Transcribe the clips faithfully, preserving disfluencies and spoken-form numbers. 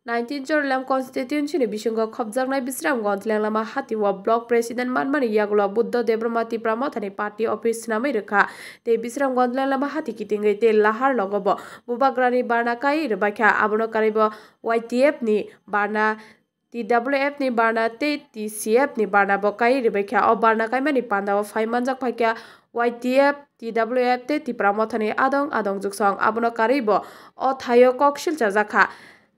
Nineteen Chorilam constituency ni bisingo khopjaknai Bisramganj Lenglama hati o block president manmani yagulo Buddha Debbarma Tipra Mothani party office swnamwi rwkha. Tei Bisramganj Lenglama hati kitingwi tei lahar logo bo Bubagrani barna kai rwbaikha. Abono karwi bo Y T F ni barna, T W F ni barna tei T C F ni barna bo kai rwbaikha. O barna kaimani panda o phai manjak phaikha Y T F, T W F tei Tipra Mothani adong adong juksong. Abono karwi bo o thaio kok silchajak kha.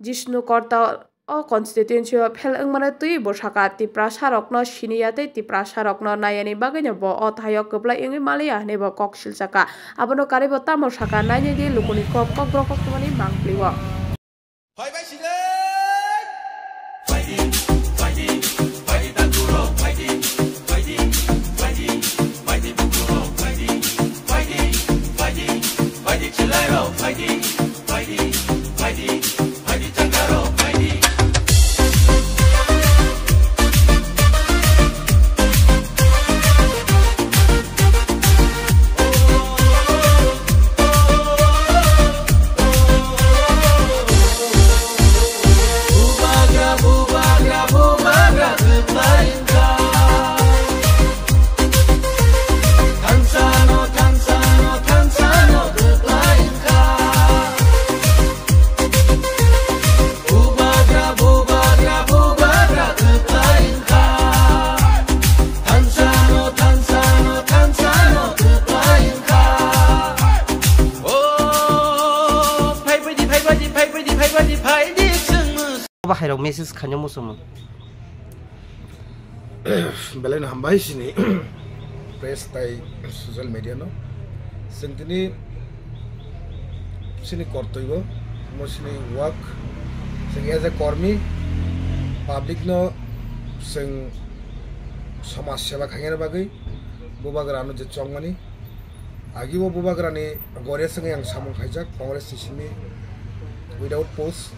Jishnu Korta o constituency o fail wngmano twiwi bo sakha, Tiprasarokno siniya tei Tiprasarokno naiyani bagwino bo o thaio kwplai wngwi maliya hwnwi bo kok silchakha. Abono karwi bo tamo sakha, nainai di lukuni kok, kokborok koktwmani mangpli o. Bubagra, bubagra, bubagra kwplai wngkha. Thansano, thansano, thansano kwplai wngkha. O, phaibaidi, phaibaidi, phaibaidi, phaibaidi, phaidi chwng. Bahairok message khaina muchungmung. Belai no hambai sini press tai social media no. Chwng tini sini kortoi bo, mo sini work, chwng as a kormi, public no chwng somaj seba khaina bagwi, bubagra no je chongmani, Agi o bubagrani gore swngwi ang samung khaijak Congress ni simi without post.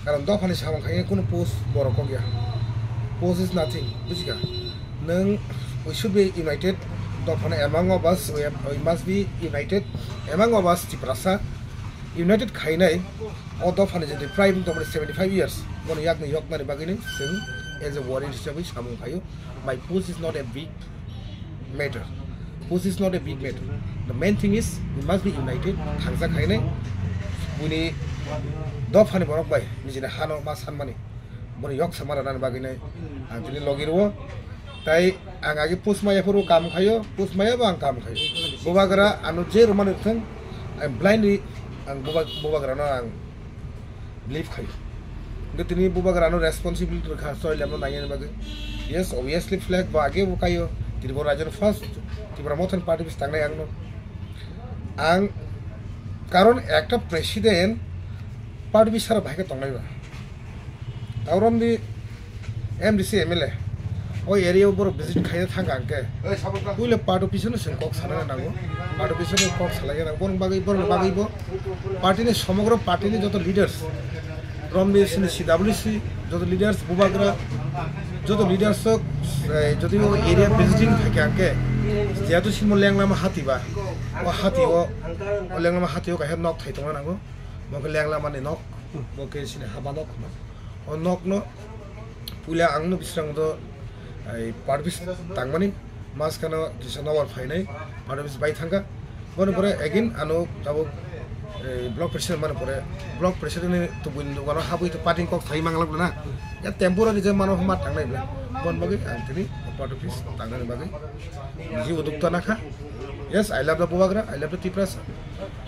Karon dophani samung khaina kunu post borok kok ya. Post is nothing, bujikha? Nwng, we should be united. Dophani among of us, we, have, we must be united among of us Tiprasa. United khainai o dophani jodi pride wng tongmani seventy five years, bono yakni yoknani bagwi nwng chwng as a warrior hisabwi samung khaio. My post is not a big matter. Post is not a big matter. The main thing is we must be united. Thangsa khainai. Buini dophani borok bai nijini hano ma sanmani. Bono yok sama rana bagwi nai. Ang tini logi rwo. Tai ang agi post maya phuru kam khayo. Post maya bo ang kam khayo. Bubagra ano je romani thang. I'm blindly ang buba-, bubagra no ang believe khai. Hingke tini bubagrano responsibility rwkha, Chorilamno nainani bagwi. Yes, obviously flag bo age bo kaio. Tripura rajyoni first Tipra Mothani party office tangnai angno. Ang, karon ekta president party office sara bahai khe tongnai ba. Tauron di M D C, M L A, o area o borok visit khaina thangkha hwnkhe, puila party office no chwng kok sanani nango, party office no kok salaina nango, borok bagwi, borok bagwi bo party ni somogro party ni joto leaders, romni sini C W C joto leaders, bubagra joto leaders rok, eh, jodi o area visiting phaikha hwnkhe, jehetu simo Lenglama hati ba, o hati o, o Lenglama hati o kaisa nok thai tongna nango, bo khe Lenglama ni nok, bo khe sini haba nok hwnma. O nokno puila ang no Bisramganj o, ai, party office tangmani, maskano kisa nobar phainai, party office bai thangkha. Boni pore again ano tabuk, eh, block president mani pore, block president ni tubui ni dogano habui to party kok thai manglak na. Ya temporary je mano homa tangnai bla. Bon bagwi ang tini party office tangnani bagwi niji udukta nakha. Yes, I love the Bubagra, I love the Tiprasa.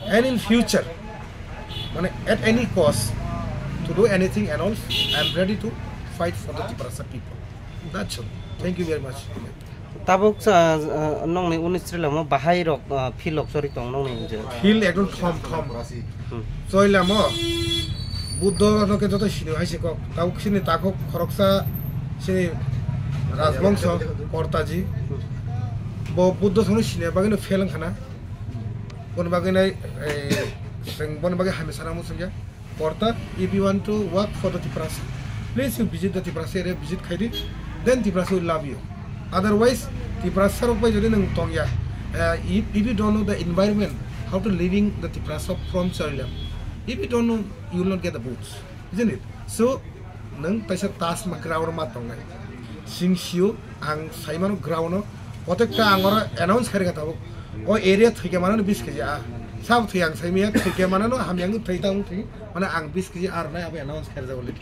And in future, mane, at any cost, to do anything and all, I am ready to fight for the Tiprasa people. That's all. Thank you very much. Tabuk sa, ah, nongni unis Chorilam o bahai rok, ah, field rok chori tong nongni je. Field ekdom thom thom. Hmm. Chorilam o Buddha no khe joto sini hai se kok. Tabuk sini takhuk khoroksa sini Rajbongso Kortaji. Bo Buddha sono sini bagwi no fail wngkha na. Boni bagwi nai, eh, chwng boni bagwi hamya sana muchungya. Korta, if you want to work for the Tiprasa, please you visit the Tiprasa area, visit khaidi, then Tiprasa will love you. Otherwise, Tiprasa rok bai jodi nwng tongya, eh, if, if you don't know the environment, how to living the Tiprasa from Chorilam, if you don't know, you will not get the votes. Isn't it? So, nung taisa tas ma ground ma tongnai. Sing siu ang saimano ground o, kotekta ang oro announce khairika tabuk. O area thwikya manano bis kg a. Sab thwi ang saimiya thwikya manano hamyang thwi tang thwi. Mane ang bis kg ar nai abo announce khairjak already.